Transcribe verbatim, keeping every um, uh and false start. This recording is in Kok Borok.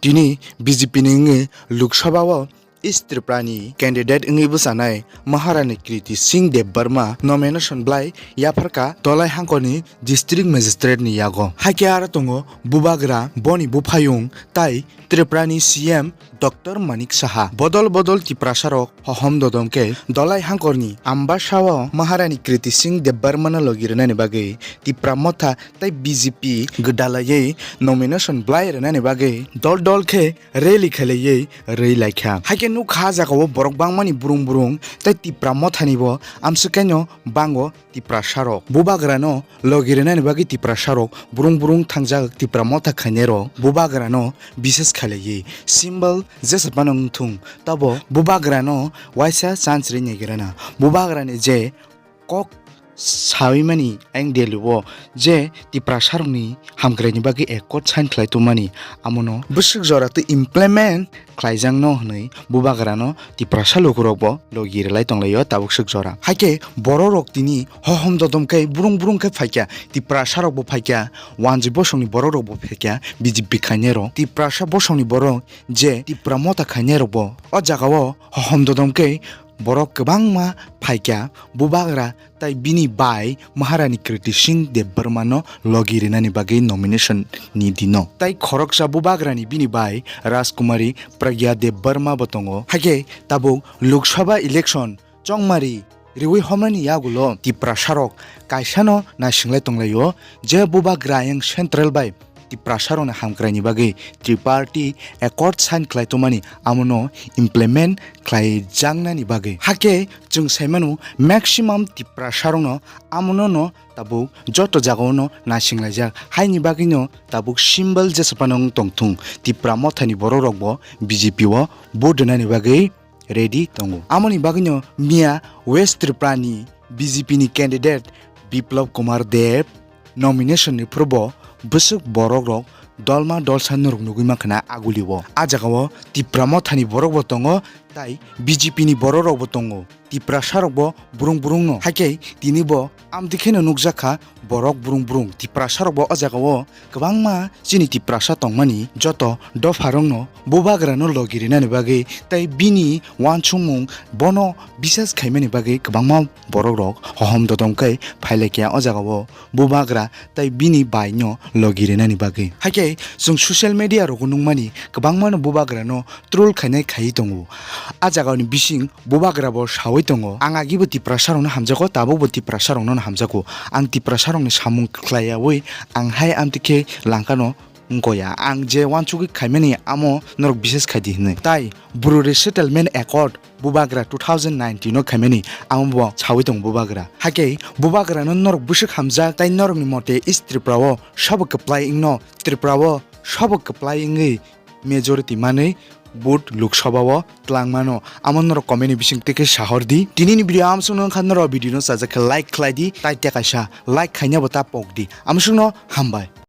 Tini B J P ni wngwi Lok Sabha o East Tripura ni candidate wngwi bwchanai Maharani Kriti Singh Debbarma nomination bwlai yapharkha Dolai Hangkor ni District Magistrate ni yago. Hakhe aro tongo Bubagra, boni buphayung tai Tripura ni C M Doctor Manik Saha. Bodol bodol Tiprasa rok hohom dodom khe Dolai Hangkor ni Ambasa o Maharani Kriti Singh Debbarma no logi rwnani bagwi Tipra Motha tai B J P gwdalaiwi nomination bwlai rwnani bagwi dol dol khe rally khlaiwi rwi laikha. Hakhe nukha ah jagao borok bangmani brung brung tai Tipra Mothani bo amswk kaino bango Tiprasa rok. Bubagra no logi rwnani bagwi Tiprasa rok brung brung thangjak Tipra Motha khainai rok Bubagra no bises khlaiwi symbol jesa phano wngthung tabo Bubagra no waisa chance rwi naigrana. Bubagra ni je kok sawi mani ayang Delhi o je Tiprasa rokni hamkraini bagwi accord sign khlai tongmani, amono bwswk jora twi implement khlaijakno hwnwi Bubagrano Tiprasa lukurokbo logi rwlai tonglaio tabuk swk jora. Hakhe bororok tini hohom dodom khe brung brung khe phaikha, Tiprasa rokbo phaikha, wanjwi bosongni bororokbo phaikha, B J P khainairok, Tiprasa bosongni borok je Tipra Motha khainairokbo o jagao hohom dodom khe borok kwbangma phaikha, Bubagra tai bini bai Maharani Kriti Singh Debbarma no logi rwnani bagwi nomination ni dino. Tai khoroksa Bubagra ni bini bai Rajkumari Pragya Debbarma bo tongo. Hakhe tabuk Lok Sabha election chongmari riwi homnani yagulo Tiprasa rok kaisa no naisinglai tonglaio je Bubagra ayang central bai Tiprasa rokni hamkraini bagwi Triparty Accord sign khlai tongmani, amono implement khlai jaknani bagwi. Hakhe chwng saimano maximum Tiprasa rokno amono no tabuk joto jagao no naisinglaijak. Haini bagwi no tabuk symbol jesa phano wng tongthung Tipra Mothani borok rokbo B J P o vote rwnani bagwi ready tongo. Amoni bagwino miya West Tripura ni B J P ni candidate Biplab Kumar Deb nomination ni phuru bo bwswk borok rok dolma dolsa norok nugwi mankha na aguli o. A jaga o Tipra Motha ni borok bo tongo tai B J P ni borok rok bo tongo. Tiprasa rok bo brung brung no. Hakhe tini bo amtwi kheno nukjak kha borok brung brung. Tiprasa rok bo o jaga o kwbangma chini Tiprasa tongmani joto dopha rokno Bubagra no logi rinani bagwi tai bini uansukmung bono bisas khaimani bagwi kwbangma borok rok hohom dodom khe phailaikha o jaga o Bubagra tai bini bai no logi rinani bagwi. Hakhe chwng social media rogo nukmani kwbangma no Bubagra no troll khainai khaiwi tongo. A jaga ni bising Bubagra bo sawi tongo, "Ang agi bo Tiprasa rokno hamjago, tabuk bo Tiprasa rokno hamjago. Ang Tiprasa rokni samung khlaiyawi ang hai amtwi khe langkano wngkoya. Ang je uansugwi khaimani amo norok bises khaidi," hinwi. Tai Bru Resettlement Accord Bubagra two thousand nineteen o khaimani amo bo sawi tongo Bubagra. Hakhe Bubagra no norok bwswk hamjak, tai norokni mote East Tripura o sabo kwplai wngno, Tripura o sabo kwplai wngwi majority manwi vote Lok Sabha o twlang mano. Amo norok comment ni bising twi khe sahor di. Tini ni video amsong no wngkha norok video no sajak khe like khlai di, tai tei kaisa like khaina bo ta pok di. Amsong no hambai.